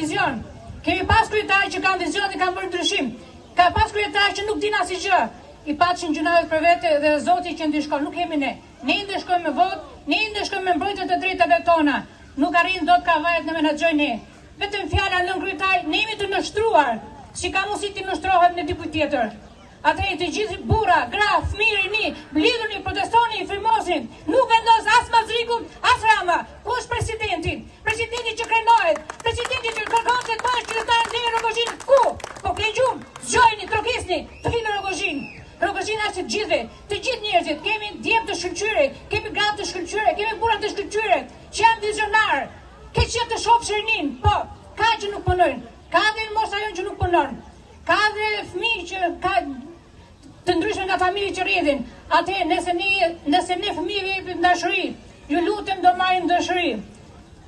vizion. Kemi pas kryetarë që kanë vizion dhe kanë bërë ndryshim. Ka pas kryetarë që nuk dinë asgjë. I paçin gjynahet për vete dhe Zoti që ndëshkon, nuk jemi ne. Ne i ndëshkojmë me votë, ne i ndëshkojmë me mbrojtjen e të drejtave tona. Nuk arrin dot Kavaja të na menaxhojë ne. Vetëm fjala nënkryetar, ne jemi të nënshtruar. Si ka mundësi t'i nënshtrohem ne dikujt tjetër? Atëherë të gjithë burra, gra, fëmijë, rini, mblidhuni, protestoni, firmosni. Nuk vendos as Mazriku, as Rama. Ku është presidenti? Presidenti që krenohet, presidenti që kërkon të bëhesh qytetar nderi në Rrogozhinë, ku? Po ke gjumë, zgjoheni, trokisni, të vimë në Rrogozhinë. Rrogozhina është e të gjithëve, të gjithë njerëzit, kemi djem të shkëlqyer, kemi gra të shkëlqyera, kemi burra të shkëlqyer, që janë vizionarë. Ke qejf të shohësh rininë, po, ka që nuk punojnë, ka dhe mosha jonë që nuk punon. Ka dhe fëmijë që ka të ndryshme nga familje që rrjedhin. Atëherë nëse ne nëse ne fëmijëve jepim dashuri, ju lutem do marrim dashuri.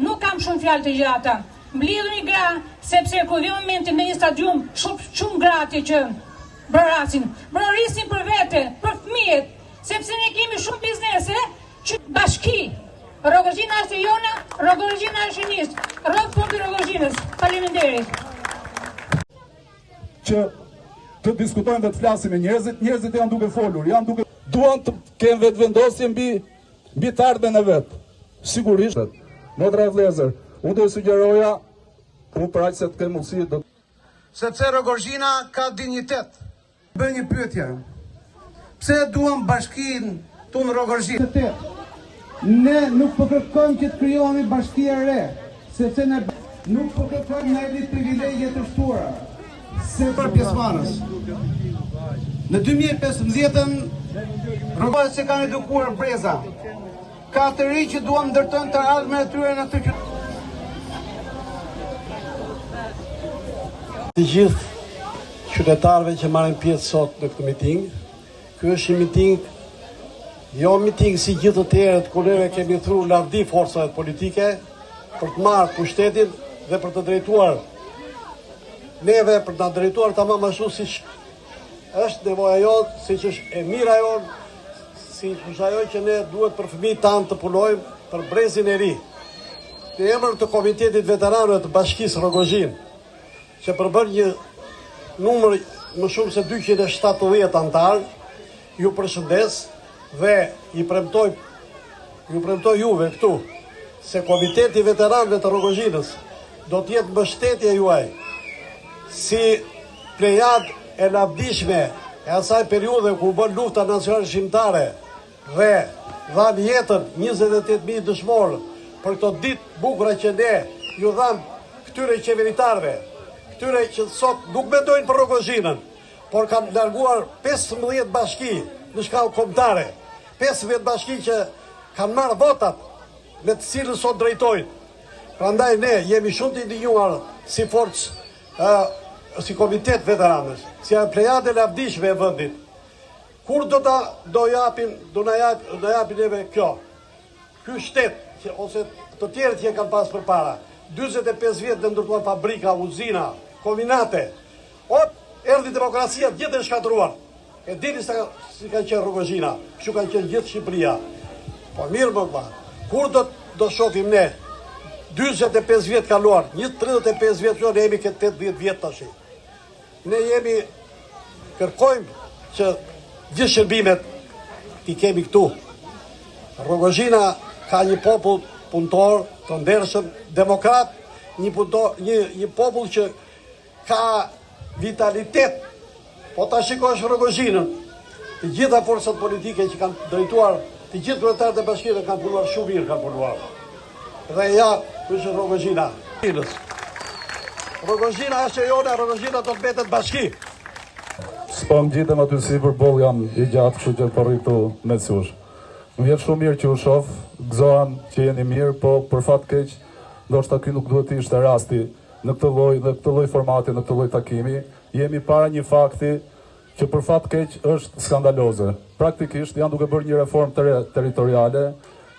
Nuk kam shumë fjalë të gjata. Mblidhuni gra, sepse kur vjen momenti në një stadium, shumë shumë gra atje që brohorasin. Brohorisni për vete, për fëmijët, sepse ne kemi shumë biznese që bashki. Rrogozhina është e jona, Rrogozhina është e rinisë. Rroftë populli i Rrogozhinës. Faleminderit. Që të diskutojmë dhe të flasim me njerëzit, njerëzit janë duke folur, janë duke duan të kenë vetëvendosje mbi mbi të ardhmen e vet. Sigurisht. Motra e vëllezër, unë do të sugjeroja, unë për aq se të kem mundësi do Sepse Rrogozhina ka dinjitet. Bëj një pyetje. Pse e duam bashkinë këtu në Rrogozhinë? Ne nuk po kërkojmë që të krijohemi bashki e re, sepse ne nuk po kërkojmë na jepni privilegje të shtuara. Se për pjesëmarrës. Në 2015-ën Rrogozhina se kanë edukuar breza. Ka të rinj që duan ndërtojnë të ardhmen e tyre në këtë qytet. Të gjithë qytetarëve që marrin pjesë sot në këtë miting, ky është një miting jo miting si gjithë të tjerët ku neve kemi thurur lavdi forcave politike për të marrë pushtetin dhe për të drejtuar neve për të na drejtuar tamam ashtu siç është nevoja jonë, siç është e mira jonë, siç është ajo që ne duhet për fëmijët tanë të punojmë për brezin e ri. Në emër të Komitetit Veteranëve të Bashkisë Rrogozhinë, që përbën një numër më shumë se 270 anëtarë, ju përshëndes dhe i premtoj ju premtoj juve këtu se Komiteti i Veteranëve të Rrogozhinës do të jetë mbështetja juaj si plejadë e lavdishme e asaj periudhe ku u bë lufta nacionalçlirimtare dhe dhanë jetën 28.000 dëshmorë për këto ditë të bukura që ne ju dhamë këtyre qeveritarëve, këtyre që sot nuk mendojnë për Rrogozhinën, por kanë larguar 15 bashki në shkallë kombëtare, 15 bashki që kanë marrë votat me të cilën sot drejtojnë. Prandaj ne jemi shumë të indinjuar si forcë, si komitet veteranësh, si ajo plejadë e lavdishme e vendit. Kur do ta do japin, do na jap, do japin neve kjo. Ky shtet që ose të tjerët që e kanë pas përpara, 45 vjet ne ndërtuan fabrika, uzina, kombinate. Op, erdhi demokracia, gjithë e shkatërruan. E dini sa si ka qenë Rrogozhina, kështu ka qenë gjithë Shqipëria. Po mirë më vlla, kur do do shohim ne 45 vjet kaluar, një 35 vjet jo, ne jemi këtë 80 vjet tash. Ne jemi kërkojmë që gjithë shërbimet t'i kemi këtu. Rrogozhina ka një popull punëtor, të ndershëm, demokrat, një punëtor, një një popull që Ka vitalitet. Po ta shikosh Rrogozhinën, të gjitha forcat politike që kanë drejtuar, të gjithë kryetarët e bashkive kanë punuar shumë mirë, kanë punuar. Dhe ja, ku është Rrogozhina. Rrogozhina është e jona, Rrogozhina do të mbetet bashki. S'po ngjitem aty sipër, boll jam i gjatë, kështu që po rri këtu mes jush. Më vjen shumë mirë që ju shoh, gëzohem që jeni mirë, po për fat keq, ndoshta ky nuk duhet të ishte rasti Në këtë lloj, në këtë lloj formati, në këtë lloj takimi, jemi para një fakti që për fat keq është skandaloze. Praktikisht janë duke bërë një reformë të re territoriale,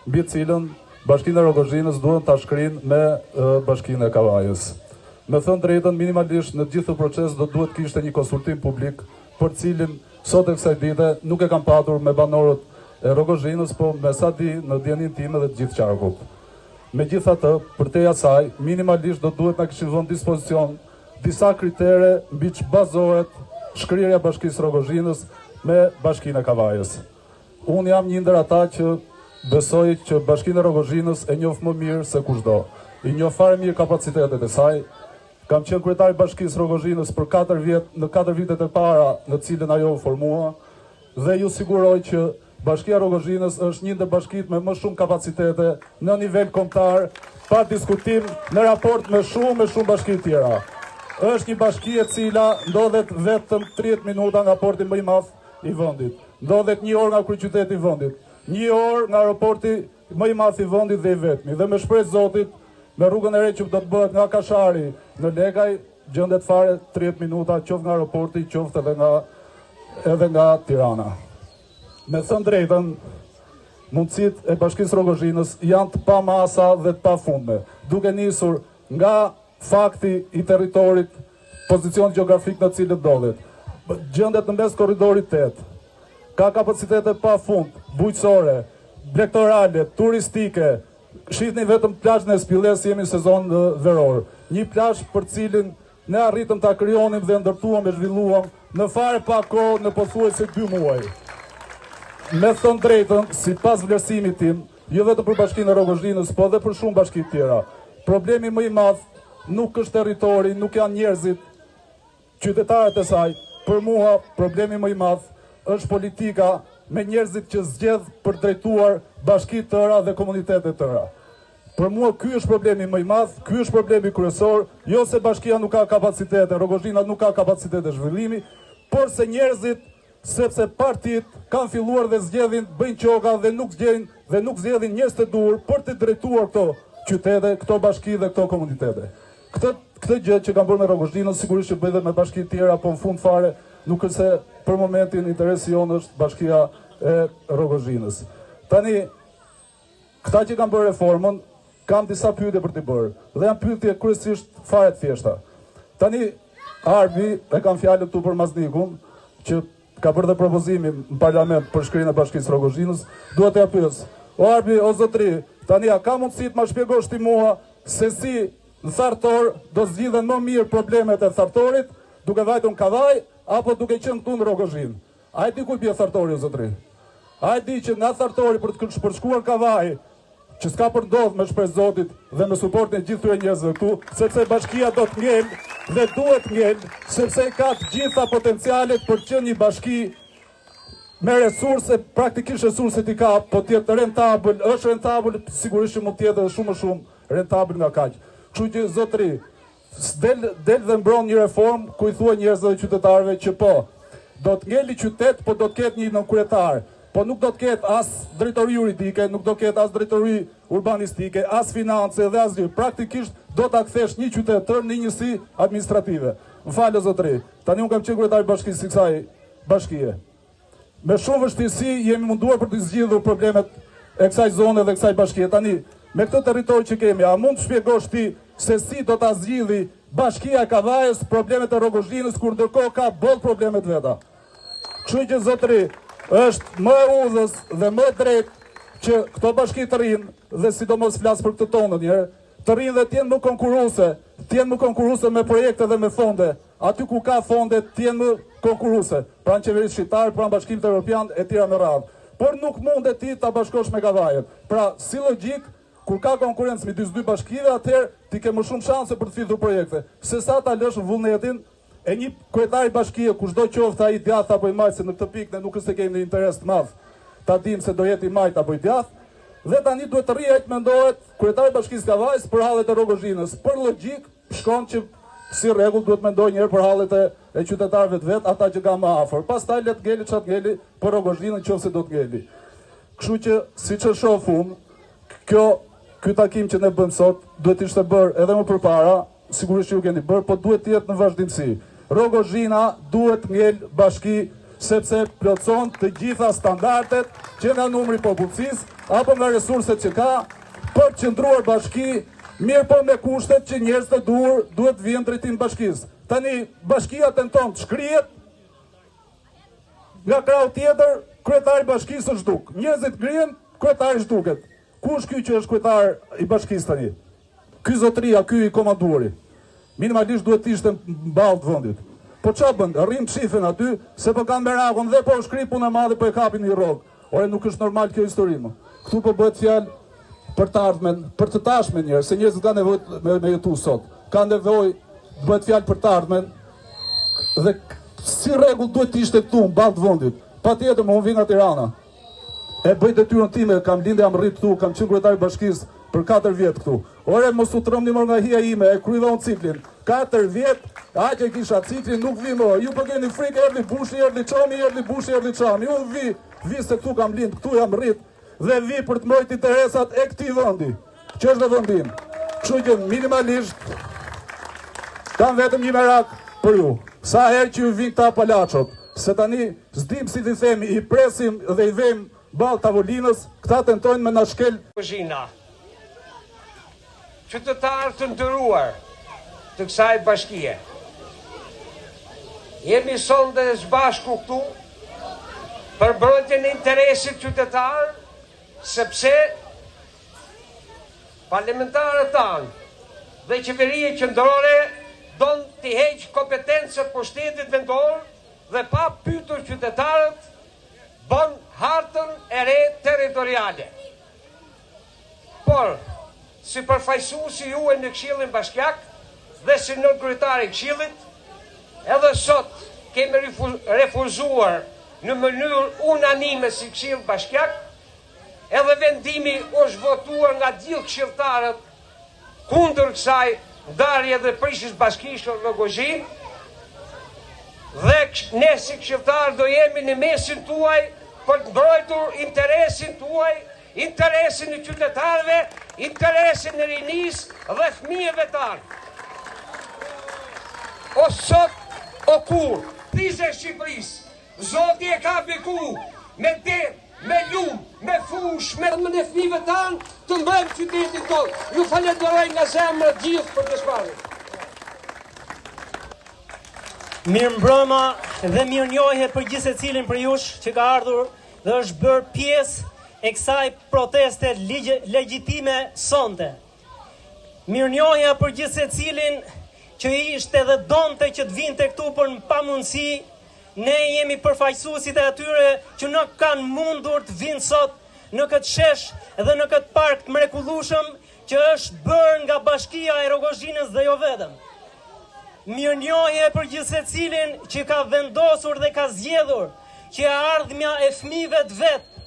mbi të cilën Bashkinë e Rrogozhinës duan ta shkrijnë me Bashkinë e Kavajës. Me thënë drejtën, minimalisht në gjithë këtë proces do duhet të kishte një konsultim publik për të cilin sot e kësaj dite nuk e kam patur me banorët e Rrogozhinës, po me sa di në dijeninë time dhe të gjithë qarkut. Megjithatë, përtej asaj, minimalisht do duhet na kishin vënë dispozicion disa kritere mbi ç'bazohet shkrirja e Bashkisë Rrogozhinës me Bashkinë e Kavajës. Unë jam një ndër ata që besoj që Bashkinë e Rrogozhinës e njoh më mirë se kushdo. I njoh fare mirë kapacitetet e saj. Kam qenë kryetar i Bashkisë Rrogozhinës për 4 vjet, në 4 vitet e para në të cilën ajo u formua dhe ju siguroj që Bashkia e Rrogozhinës është një ndër bashkitë me më shumë kapacitete në nivel kombëtar, pa diskutim në raport me shumë e shumë bashki të tjera. Është një bashki e cila ndodhet vetëm 30 minuta nga porti më i madh i vendit. Ndodhet një orë nga kryeqyteti i vendit, një orë nga aeroporti më i madh i vendit dhe i vetmi. Dhe me shpresë Zotit, me rrugën e re që do të bëhet nga Kashari në Lekaj, gjendet fare 30 minuta qoftë nga aeroporti, qoftë edhe nga edhe nga Tirana. Me thënë drejtën, mundësitë e Bashkisë Rrogozhinës janë të pamasa dhe të pafundme, duke nisur nga fakti i territorit, pozicion gjeografik në të cilën ndodhet. Gjendet në mes korridorit 8. Ka kapacitete pa fund, bujqësore, blegtorale, turistike. Shihni vetëm plazhin e Spillesë, jemi në sezon veror. Një plazh për të cilin ne arritëm ta krijonim dhe ndërtuam e zhvilluam në fare pak kohë, në pothuajse 2 muaj. Me thënë drejtën, sipas vlerësimit tim, jo vetëm për Bashkinë e Rrogozhinës, po edhe për shumë bashki të tjera, problemi më i madh nuk është territori, nuk janë njerëzit, qytetarët e saj. Për mua, problemi më i madh është politika me njerëzit që zgjedh për drejtuar bashki të tëra dhe komunitete të tëra. Për mua ky është problemi më i madh, ky është problemi kryesor, jo se bashkia nuk ka kapacitete, Rrogozhina nuk ka kapacitete zhvillimi, por se njerëzit sepse partitë kanë filluar dhe zgjedhin, bëjnë qoka dhe nuk zgjedhin dhe nuk zgjedhin njerëz të duhur për të drejtuar këto qytete, këto bashki dhe këto komunitete. Këtë këtë gjë që kanë bërë me Rrogozhinën, sigurisht që bëjnë dhe me bashki të tjera, po në fund fare nuk është se për momentin interesi jonë është bashkia e Rrogozhinës. Tani Këta që kanë bërë reformën, kam disa pyetje për t'i bërë dhe janë pyetje kryesisht fare të thjeshta. Tani Arbi e kam fjalën këtu për Maznikun, që ka bërë dhe propozimin në parlament për shkrirjen e Bashkisë Rrogozhinës, dua t'ia pyes. O Arbi, o zotri, tani a ka mundësi të ma shpjegosh ti mua se si në Thartor do zgjidhen më mirë problemet e Thartorit, duke vajtur në Kavajë apo duke qenë këtu në Rrogozhinë? A e di ku i bie Thartori o zotri? A e di që nga Thartori për të për të shkuar në Kavajë, që s'ka për ndodh me shpresë Zotit dhe me suportin e gjithë këtyre njerëzve këtu, sepse bashkia do të ngel dhe duhet ngel, sepse ka të gjitha potencialet për të qenë një bashki me resurse, praktikisht resurset i ka, po të jetë rentabël, është rentabël, sigurisht që mund të jetë edhe shumë më shumë rentabël nga kaq. Kështu që zotri, Del, del dhe mbron një reformë ku i thua njerëzve dhe qytetarëve që po, do të ngeli qytet, po do të ketë një nënkryetar, po nuk do të ketë as drejtori juridike, nuk do të ketë as drejtori urbanistike, as finance dhe asgjë. Praktikisht do ta kthesh një qytet tërë në njësi administrative. Më fal o zotëri, tani unë kam qenë kryetar i bashkisë së kësaj bashkie. Me shumë vështirësi jemi munduar për të zgjidhur problemet e kësaj zone dhe kësaj bashkie. Tani, me këtë territor që kemi, a mund të shpjegosh ti se si do ta zgjidhi bashkia e Kavajës problemet e Rrogozhinës kur ndërkohë ka boll probleme të veta? Kështu që zotëri, është më e udhës dhe më e drejtë që këto bashki të rrinë dhe sidomos flas për këtë tonën një herë, të rrinë dhe të jenë më konkurruese, të jenë më konkurruese me projekte dhe me fonde. Aty ku ka fonde të jenë më konkurruese, pranë qeverisë shqiptare, pranë Bashkimit Evropian e tjera me radhë. Por nuk mundet ti ta bashkosh me Kavajën. Pra, si logjikë, kur ka konkurrencë midis dy bashkive, atëherë ti ke më shumë shanse për të thithur projekte, sesa ta lësh vullnetin e një kryetari bashkie, kushdo qoftë ai i djathtë apo i majtë, se në këtë pikë ne nuk është se kemi një interes të madh ta dimë se do jetë i majtë apo i djathtë, dhe tani duhet të rrijë ai të mendohet kryetari i bashkisë Kavajës për hallet e Rrogozhinës. Për logjikë, Shkon që si rregull duhet mendojë një herë për hallet e, e qytetarëve të vet, ata që ka më afër. Pastaj le të ngeli çfarë të ngeli për Rrogozhinën qoftë se do të ngeli. Kështu që siç e shoh unë, kjo ky takim që ne bëjmë sot duhet të ishte bërë edhe më përpara, sigurisht që ju keni bërë, po duhet të jetë në vazhdimësi. Rrogozhina duhet ngel bashki sepse plotëson të gjitha standardet që nga numri i popullsisë apo nga resurset që ka për të qëndruar bashki Mirëpo me kushtet që njerëz të duhur duhet të vihen drejtim bashkisë. Tani bashkia tenton të shkrihet nga krahu tjetër, kryetari i bashkisë është zhduk. Njerëzit ngrihen, kryetari zhduket. Ku është ky që është kryetar i bashkisë tani? Ky zotëria, ky i komanduari. Minimalisht duhet të ishte në ballë të vendit. Po ça bën? Rrin çifen aty, se po kanë merakun dhe po shkri punë e madhe po e kapin një rrogë. Ore nuk është normal kjo histori më. Këtu po bëhet fjalë për të ardhmen, për të tashmen njerëz, se njerëzit kanë nevojë me, me jetu sot. Kanë nevojë të bëhet fjalë për të ardhmen dhe si rregull duhet të ishte këtu në ballë të vendit. Patjetër, më unë vi nga Tirana. E bëj detyrën time, kam lindë jam rrit këtu, kam qenë kryetar i bashkisë për 4 vjet këtu. Ore mos u trembni më nga hija ime, e kryva unë ciklin. 4 vjet, aq e kisha ciklin, nuk vi më. Ju po keni frikë, erdhi Bushi, erdhi Çomi, erdhi Bushi, erdhi Çami. Unë vi, vi se këtu kam lind, këtu jam rrit dhe vi për të mbrojtur interesat e këtij vendi, që është dhe vendi im. Kështu që minimalisht kam vetëm një merak për ju. Sa herë që ju vijnë këta palaçot, se tani s'dim si t'i themi, i presim dhe i vejmë ballë tavolinës, këta tentojnë me na shkel Rrogozhina. Qytetarë të nderuar të kësaj bashkie. Jemi sonte së bashku këtu për mbrojtjen e interesit qytetar, sepse parlamentarët tanë dhe qeveria qendrore don t'i heqë kompetencat pushtetit vendor dhe pa pyetur qytetarët bën hartën e re territoriale. Por, si përfaqësuesi juaj në Këshillin Bashkiak dhe si nënkryetar i Këshillit, edhe sot kemi refuzuar në mënyrë unanime si Këshill Bashkiak, edhe vendimi është votuar nga gjithë këshilltarët kundër kësaj ndarje dhe prishjes bashkisë në Rrogozhinë dhe ne si këshilltarë do jemi në mesin tuaj për të mbrojtur interesin tuaj, interesin e qytetarëve, interesin e rinisë dhe fëmijëve tanë. O sot, o kurrë. Disa e Shqipërisë, Zoti e ka beku me det, me lumë, me fushë, me në fëmijëve tanë të mbrojmë qytetin tonë. Ju falenderoj nga zemra të gjithë për pjesëmarrjen. Mirëmbrëma dhe mirënjohje për gjithsecilin prej jush që ka ardhur dhe është bërë pjesë e kësaj proteste legjitime sonte. Mirënjohja për gjithsecilin që ishte dhe donte që të vinte këtu por në pamundësi Ne jemi përfaqësuesit e atyre që nuk kanë mundur të vijnë sot në këtë shesh dhe në këtë park të mrekullueshëm që është bërë nga Bashkia e Rrogozhinës dhe jo vetëm. Mirënjohje për gjithsecilin që ka vendosur dhe ka zgjedhur që e ardhmja e fëmijëve të vet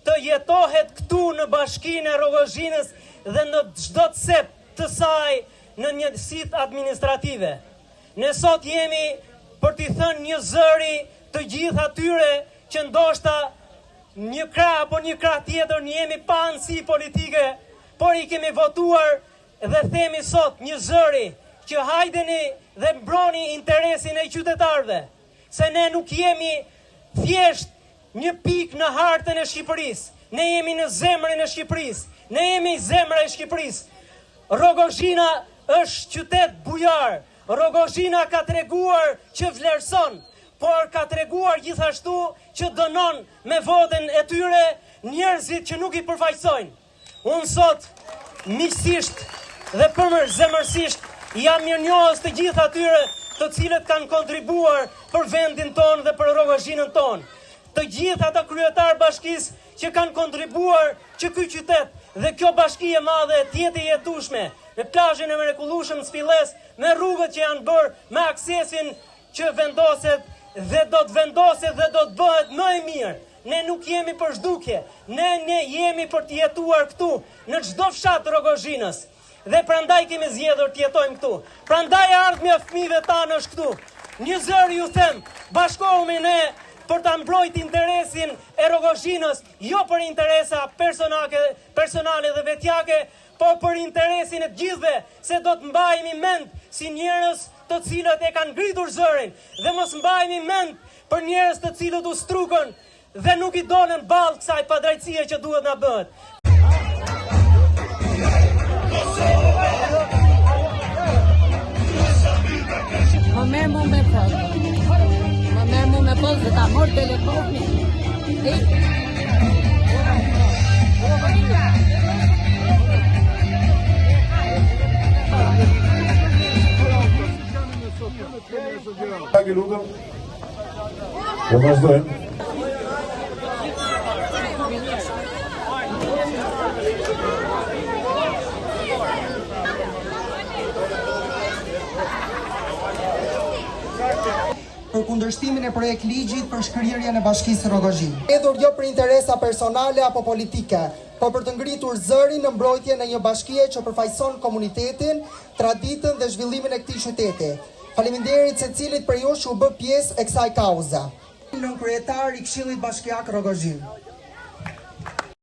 të jetohet këtu në Bashkinë e Rrogozhinës dhe në çdo cep të saj në njësitë administrative. Ne sot jemi për t'i thënë një zëri të gjithë atyre që ndoshta një krah apo një krah tjetër ne jemi pa anësi politike, por i kemi votuar dhe themi sot një zëri që hajdeni dhe mbroni interesin e qytetarëve, se ne nuk jemi thjesht një pikë në hartën e Shqipërisë, ne jemi në zemrën e Shqipërisë, ne jemi zemra e Shqipërisë. Rrogozhina është qytet bujar, Rrogozhina ka treguar që vlerëson, por ka treguar gjithashtu që dënon me votën e tyre njerëzit që nuk i përfaqësojnë. Unë sot, miqësisht dhe përzemërsisht, jam mirënjohës të gjithë atyre të cilët kanë kontribuar për vendin tonë dhe për Rrogozhinën tonë. Të gjithë ata kryetarë bashkisë që kanë kontribuar që ky qytet dhe kjo bashki e madhe të jetë e jetueshme, me plazhin e mrekullueshëm të Spillesë, me rrugët që janë bërë, me aksesin që vendoset dhe do të vendoset dhe do të bëhet më e mirë. Ne nuk jemi për zhdukje, ne ne jemi për të jetuar këtu, në çdo fshat të Rrogozhinës. Dhe prandaj kemi zgjedhur të jetojmë këtu. Prandaj e ardhmja e fëmijëve tanë është këtu. Një zëri ju them, bashkohu me ne për ta mbrojt interesin e Rrogozhinës, jo për interesa personake, personale dhe vetjake, por për interesin e të gjithëve, se do të mbahemi mend si njerëz të cilët e kanë ngritur zërin dhe mos mbahemi mend për njerëz të cilët u strukën dhe nuk i dolën ballë kësaj padrejtësie që duhet na bëhet. Më merr mu me foto. Më merr mu me foto dhe ta mor telefonin. Ej. Pak ju lutem. Po vazhdojmë. Për kundërshtimin e projektligjit për shkrirjen e Bashkisë Rrogozhinë. Hedhur jo për interesa personale apo politike, por për të ngritur zërin në mbrojtjen e një bashkie që përfaqëson komunitetin, traditën dhe zhvillimin e këtij qyteti. Faleminderit secilit prej jush që u bë pjesë e kësaj kauze. Nënkryetar i Këshillit Bashkiak Rrogozhinë.